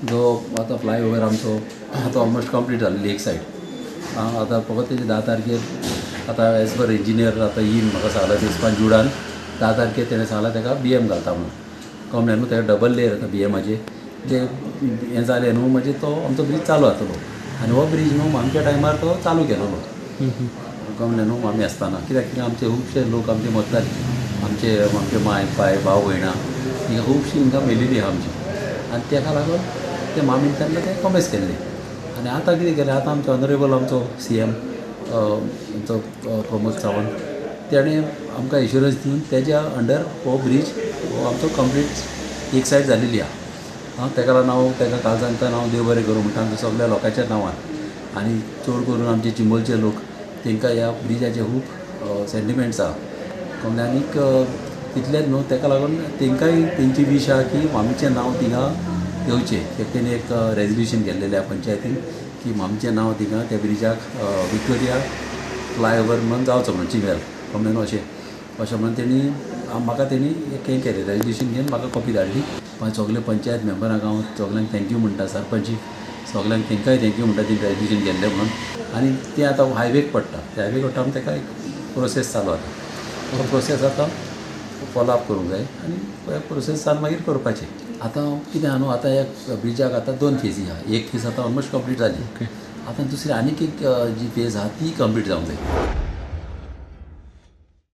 जो आतां फ्लायओवर आमचो आतां ऑलमोस्ट कंप्लीट जाल्ली एक सायड. आतां फकत तेजे 10 तारखेर आतां एज पर इंजिनियर आतां येवन म्हाका सांगलां तेजपान जुडान 10 तारखेर तेणें सांगलां ताका बी एम घालता म्हणून. कमलें न्हू ताका डबल लेयर आतां बी एमाचे ते हें जालें न्हू मागीर तो आमचो ब्रीज चालू जातलो. आनी हो ब्रीज न्हू आमच्या टायमार तो चालू केलेलो. कमलें न्हू आमी आसतना कित्याक कितें आमचे खुबशे लोक आमचे मरताले, आमचे आमचे माय पाय भाव भयणां हिंगा खुबशी हिंगा मेलेली आहा आमची. आनी ताका लागून ते मामीन तेन्ना ते कॉमेस केल्ले. आनी आतां कितें केलें, आतां आमचो ऑनरेबल आमचो सी एम आमचो प्रमोद सावंत तेणें आमकां इन्शुरंस दिवन तेज्या अंडर हो ब्रीज हो आमचो कंप्लीट एक सायड जालेली आहा. हांव ताका लागून हांव ताका कालजांतान हांव देव बरें करूं म्हणटा आमच्या सगळ्या लोकांच्या नांवान. आनी चड करून आमचे चिंबलचे लोक तांकां ह्या ब्रिजाचे खूब सेंटिमेंट्स आहा. कमलें आनीक तितलेंच न्हू ताका लागून तांकांय तेंची वीश आहा की मामीचें नांव थिंगा येवचें. तेणी एक रेजोल्युशन केल्लेलें आहा पंचायतीन की मामीचें नांव थिंगा त्या ब्रिजाक विक्टोरिया फ्लायओवर म्हणून जावचो म्हणून चिंबल. कमलें न्हू अशें अशें म्हणून तेणी म्हाका तेणी एक हें केलें रेजोल्युशन घेवन म्हाका कॉपी धाडली. मागीर सगळे पंचायत मेंबरांक हांव सगल्यांक thank you म्हणटा, सरपंचीक सगल्यांक तांकांय thank you म्हणटा तेणी रेजोल्युशन केल्लें म्हणून. आनी तें आतां हायवेक पडटा, ते हायवेक पडटा म्हणून ताका एक प्रोसेस चालू आतां. तो प्रोसेस आतां फॉलोअप करूंक जाय आनी प्रोसेसान मागीर करपाचें. आतां कितें आहा न्हू, आतां ह्या ब्रिजाक आतां 2 फेजी आहा. एक फेज आतां ऑलमोस्ट कंप्लीट जाली, आतां दुसरी आनीक एक जी फेज आहा ती कंप्लीट जावंक जाय.